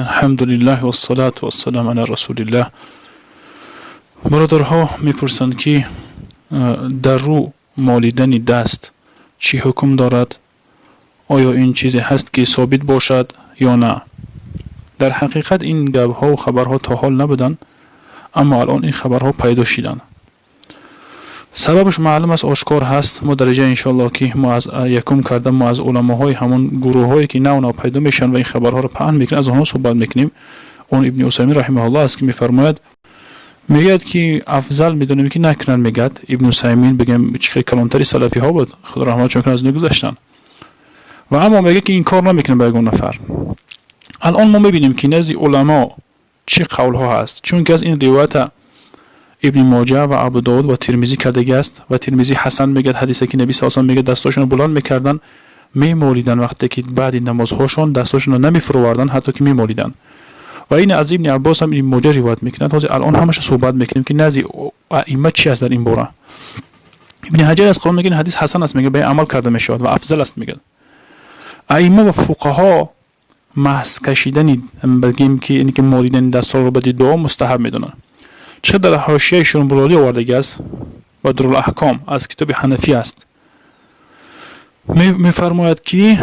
Алҳамдулиллаҳ вассалату вассалам ала расулиллаҳ. Бародарҳо мепурсанд, ки дар рӯ молидани даст чӣ ҳукм дорад? Оё ин чизе ҳаст, ки собит бошад ё на? Дар ҳақиқат ин гапҳову хабарҳо то ҳол набуданд, аммо алон ин хабарҳо пайдо шиданд. Сабабаш маълум аст, ошкор ҳаст. Мо дараҷа, иншоаллоҳ, ки мо аз якум карда, мо аз уламоҳои ҳамон гурӯҳҳое, ки нав нав пайдо мешаванд ва ин хабарҳоро паҳн мекунанд, аз онҳо суҳбат мекунем. Он Ибни Усаймин раҳимаҳуллоҳ аст, ки мефармояд, мегӯяд, ки афзал медонем, ки накунанд. Мегӯяд Ибни Усаймин, бигем, чӣ хел калонтари салафиҳо буд, худо раҳматшон кунад, аз дунё гузаштанд. Ва аммо мегӯяд, ки инкор намекунем ба ягон нафар. Алон мо мебинем, ки назди уламо чӣ қавлҳо ҳаст, чунки аз ин ривоята Ибни Моҷа ва Абу Довуд ва Тирмизӣ кардагӣ аст ва Тирмизӣ ҳасан мегӯяд ҳадисе, ки Наби с мегӯяд, дастошонро буланд мекарданд, мемолиданд, вақте ки баъди намозҳошон дастошонро намефуроварданд, ҳатто ки мемолиданд. Ва ин аз Ибни Аббос ҳам Ибни Моҷа ривоят мекунад. Ҳозир алон ҳамаша суҳбат мекунем, ки назди аимма чи аст дар ин бора. Ибни Ҳаҷар аз Қуръон мегӯяд, ҳадис ҳасан аст, мегӯяд, ба ин амал карда мешавад ва афзал аст. Мегӯяд, аимма ва фуқаҳо маҳз кашидани, бигем, ки ин ки молидани дастҳоро баъди дуо мустаҳаб медонанд. Чӣ дар ҳошияи Шурмбулолӣ овардагӣ аст ва Дурулаҳком аз китоби ҳанафӣ аст, мефармояд, ки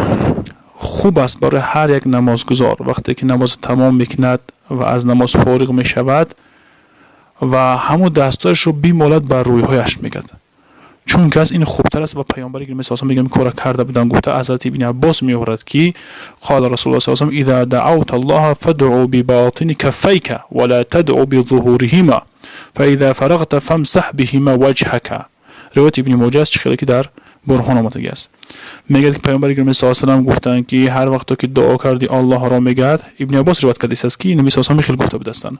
хуб аст барои ҳар як намозгузор, вақте ки намоз тамом мекунад ва аз намоз фориғ мешавад ва ҳамун дастҳояшро бимолад бар рӯйҳояш, мегӯяд, чунки аз ин хубтар аст. Ва паёмбари гиромӣ с мегӯям, кора карда буданд, гуфта, аз ҳазрати Ибни Аббос меорад, ки قال رسول الله صلى إذا دعوت الله فادع بباطن كفيك ولا تدع بظهورهما فإذا فرغت فامسح بهما وجهك. Ривояти Ибни Моҷа аст, чӣ хеле ки дар Бурҳон омадагӣ аст. Мегӯяд, ки паёмбари гиромӣ с гуфтанд, ки ҳар вақто ки дуо карди Аллоҳро, мегӯяд, Ибни Аббос ривоят кардааст, ки Наби с хел гуфта будастанд: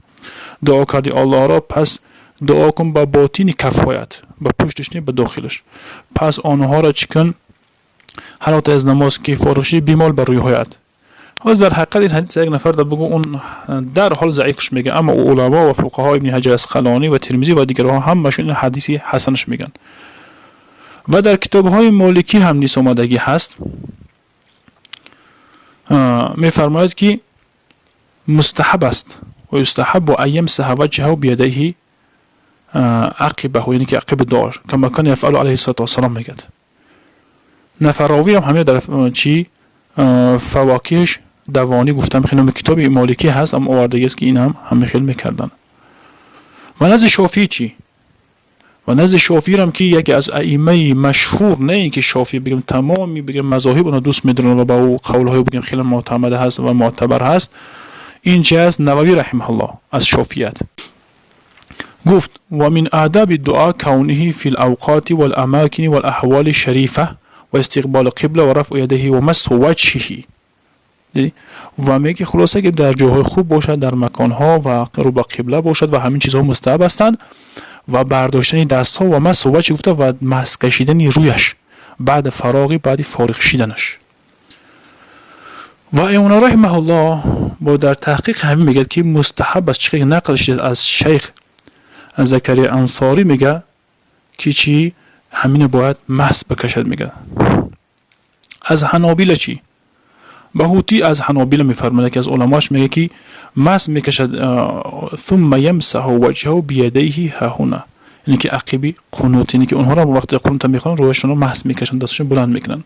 дуо карди Аллоҳро, пас дуо кун ба ботини кафҳоят, ба пуштиш не, ба дохилаш. Пас онҳоро чӣ кун? Ҳар вақте аз намоз ки фориғ шудӣ, бимол бар рӯйҳоят. Ҳоз дар ҳақиқат ин ҳадис як нафар да бугӯ, он дар ҳол заифш мега, аммо уламо ва фуқаҳо, Ибни Ҳаҷар Асқалонӣ ва Тирмизӣ ва дигарҳо, ҳамашон ин ҳадиси ҳасанаш мегӯянд. Ва дар китобҳои моликӣ ҳам низ омадагӣ ҳаст. Мефармояд, ки мустаҳаб аст: ويستحب أن يمسح وجهه بيديه عقبه, яъне ки ақиби дуош, كما كان يفعل عليه الصلاة والسلام. Мегӯяд, нафарровӣ ҳам ҳамин дар чӣ фавокиҳш давонӣ гуфтам, хеле номи китоби моликӣ ҳаст, аммо овардагӣ аст, ки ин ҳам ҳамин хел мекарданд. Ва назди Шофиӣ чӣ? Ва назди Шофиирам, ки яке аз аиммаи машҳур, не ин ки Шофӣ бигем, тамоми, бигем, мазоҳиб онро дӯст медоранд ва ба ӯ қавлҳои, бигем, хеле мӯътамада ҳаст ва мӯътабар ҳаст, ин чи аст? Нававӣ раҳимаҳуллоҳ аз шофият гуфт: ومن آداب الدعاء كونه في الأوقات والأماكن والأحوال الشريفة واستقبال القبلة ورفع يديه ومسح وجهه. Ва меги, хулоса, ки дар ҷойҳои хуб бошад, дар маконҳо ва рӯ ба қибла бошад ва ҳамин чизҳо мустаҳаб ҳастанд ва бардоштани дастҳо ва مسح وجه гуфта ва масҳ кашидани рӯяш بعد فراغ, баъди фориғ шиданаш. Ва имона раҳимаҳуллоҳ бо дар таҳқиқ ҳамин мегӯяд, ки мустаҳаб аст. Чӣ нақл шудад аз шайх Закария Ансорӣ, мега, ки чӣ ҳамина бояд масҳ бикашад. Мега, аз ҳанобила чӣ? Баҳутӣ аз ҳанобила мефармояд, ки аз уламоаш, мега, ки масҳ мекашад: ثم يمسح وجهه بيديه هاهنا, яъне ки ақиби қунут, яъне ки онҳоро вақте қунута мехонанд, рӯяшонро масҳ мекашанд, дасташон буланд мекунанд.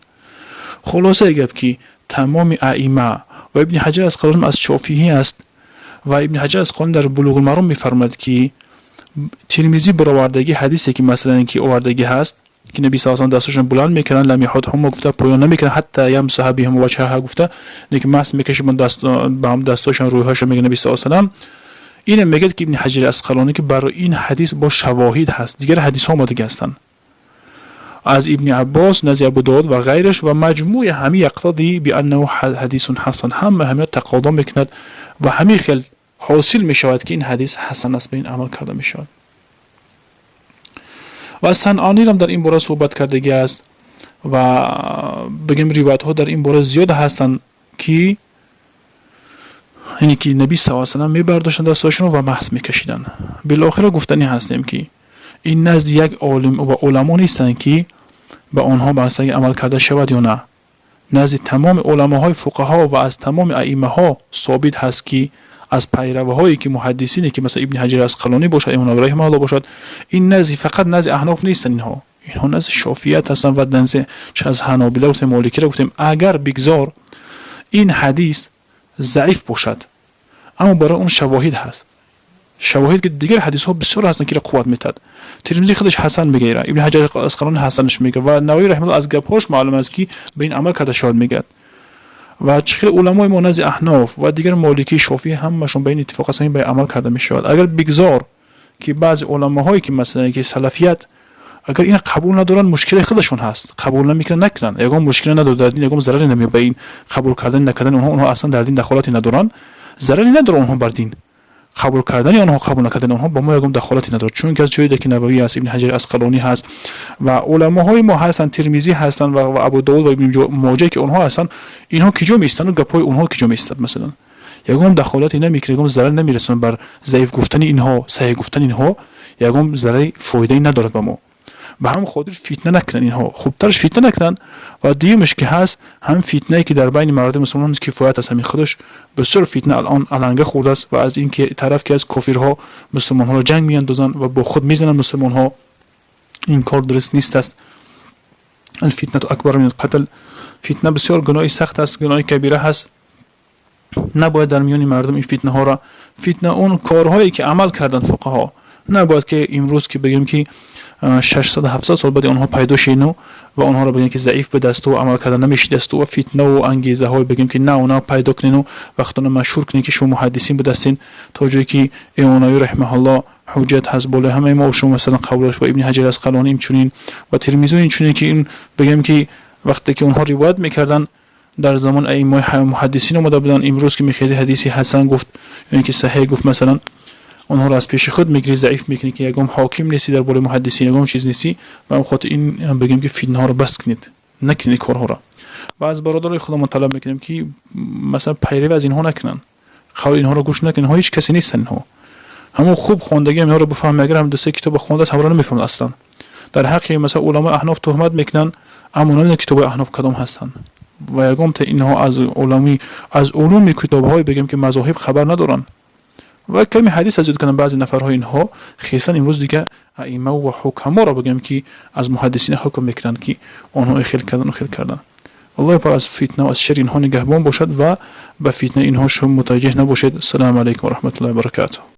Хулосаи гап, ки тамоми аима ва Ибни Ҳаҷар Асқалонӣ аз шофиҳӣ аст. Ва Ибни Ҳаҷар Асқалонӣ дар Булуғулмаром мефармояд, ки Тирмизӣ баровардагӣ ҳадисе, ки масалан ки овардагӣ ҳаст, ки Наби с дасташон буланд мекунанд, لم يحطهما гуфта, поён намекунанд, حتى يمسح بهما وجهه гуфта, ки масҳ мекашид ба ҳам дастошон рӯйҳошон, мега Наби с. Ина мегӯяд, ки Ибни Ҳаҷари Асқалонӣ, ки барои ин ҳадис бо шавоҳид ҳаст, дигар ҳадисҳо омадагӣ ҳастанд аз Ибни Аббос, назди Абу Довуд ва ғайраш, ва маҷмӯи ҳами يقتضي بأنه حديث حسن. Ҳама ҳамино тақозо мекунад ва ҳамин хел ҳосил мешавад, ки ин ҳадис ҳасан аст, ба ин амал карда мешавад. Ва Санъонирам дар ин бора суҳбат кардагӣ аст ва, бигем, ривоятҳо дар ин бора зиёд ҳастанд, ки яъне ки Наби с мебардоштанд дастҳояшонро ва масҳ мекашиданд. Билохира гуфтанӣ ҳастем, ки ин назди як олим ва уламо нестанд, ки ба онҳо бастаги амал карда шавад ё на. Назди тамоми уламоҳои фуқаҳо ва аз тамоми аиммаҳо собит ҳаст, ки аз пайраваҳое ки муҳаддисине, ки масалан Ибни Ҳаҷар Асқалонӣ бошад, Имом Нававӣ раҳимаҳуллоҳ бошад, ин назди фақат назди аҳноф нестанд инҳо. Инҳо назди шофият ҳастанд ва назди чӣ аз ҳанобила гуфтем, моликиро гуфтем. Агар бигзор ин ҳадис заиф бошад, аммо барои он шавоҳид ҳаст. Шавоҳид ки дигар ҳадисҳо бисёр ҳастанд, ки қувват метад. Термизӣ худаш ҳасан мегӯяд, Ибни Ҳаҷар Асқалонӣ ҳасанаш мегӯяд ва Нававӣ раҳимаҳуллоҳ аз гапҳош маълум аст, ки ба ин амал карда шавад мегӯяд. Ва чӣ хеле уламои мо назди аҳноф ва дигар моликӣ, шофӣ ҳамашон ба ин иттифоқ ҳастанд, ба амал карда мешавад. Агар бигзор ки баъзе уламоҳое ки масалан ки салафият агар ина қабул надоранд, мушкили худашон ҳаст. Қабул намекунанд, накунанд, ягон мушкиле надорад дар дин, ягон зараре намеёбад ба ин қабул кардани накардани онҳо. Онҳо аслан дар дин дахолате надоранд, зараре надорад онҳо бар дин. Қабул кардани онҳо, қабул накардани онҳо ба мо ягон дахолате надорад, чунки аз ҷое ки Нававӣ ҳаст, Ибни Ҳаҷари Асқалонӣ ҳаст ва уламоҳои мо ҳастанд, Термизӣ ҳастанд ва Абу Довуд ва Ибни Моҷа ки онҳо ҳастанд, инҳо киҷо меистанд, гапҳои онҳо киҷо меистад? Масалан, ягон дахолате намекунад, ягон зарар намерасонад бар заиф гуфтани инҳо, саҳеҳ гуфтани инҳо ягон зарари фоидае надорад ба мо. Ба ҳамин хотир фитна накунанд инҳо, хубтараш фитна накунанд. Ва дуюмаш ки ҳаст, ҳамин фитнае ки дар байни мардуми мусулмон кифоят аст, ҳамин худаш бисёр фитна алон аланга хӯрдааст. Ва аз ин ки тараф ки аз кофирҳо мусулмонҳоро ҷанг меандозанд ва бо худ мезананд мусулмонҳо, ин кор дуруст нест аст. Алфитнату акбар мин алқатл. Фитна бисёр гуноҳи сахт аст, гуноҳи кабира ҳаст. Набояд дар миёни мардум ин фитнаҳоро, фитна он корҳое ки амал карданд фуқаҳо, набояд ки имрӯз ки бигем ки 600-700 сол баъди онҳо пайдо шину ва онҳоро бигем ки заиф будасту амал карда намешидасту ва фитнаву ангезаҳое бигем ки нав нав пайдо кунену вақтона машҳур кунед, ки шумо муҳаддисин будастин, то ҷое ки Имом Нававӣ раҳимаҳуллоҳ ҳуҷҷат ҳаст болои ҳамаи мо шумо, масалан, қавлаш ва Ибни Ҳаҷар Асқалонӣ инчунин ва Термизӣ инчунин, ки ин бигем ки вақте ки онҳо ривоят мекарданд, дар замони аиммаи муҳаддисин омада буданд. Имрӯз ки мехези ҳадиси ҳасан гуфт ё ин ки саҳеҳ гуфт, масалан, онҳоро аз пеши худ мегирӣ, заиф мекунӣ, ки ягон ҳоким нестӣ дар бораи муҳаддисин, ягон чиз нестӣ. Ба ҳамин хотир ин бигем ки фитнаҳоро бас кунед, накунед корҳоро. Ва аз бародарои худамон талаб мекунем, ки масалан пайравӣ аз инҳо накунанд, қавли инҳоро гӯш накунанд. Инҳо ҳеҷ касе нестанд. Инҳо ҳамон хуб хондагиам инҳоро бифаҳмем, агар ҳам ду-се китобо хондааст, ҳамаро намефаҳмад аслан. Дар ҳаққи масалан уламои аҳноф туҳмат мекунанд, аммо намедонанд китобҳои аҳноф кадом ҳастанд ва ягонта инҳо аз улами аз улуми китобҳое бигем ки мазоҳиб хабар надоранд ва ками ҳадис аз ёд кунанд баъзе нафарҳо. Инҳо хесан имрӯз дига аимма ва ҳукаморо бигем ки аз муҳаддисина ҳукм мекунанд, ки онҳо хел кардан, хел кардан. Аллоҳи пок аз фитна ва аз шарри инҳо нигаҳбон бошад ва ба фитнаи инҳо шумо мутаваҷҷеҳ набошед. Ассалому алайкум ва раҳматуллоҳи ва баракатуҳ.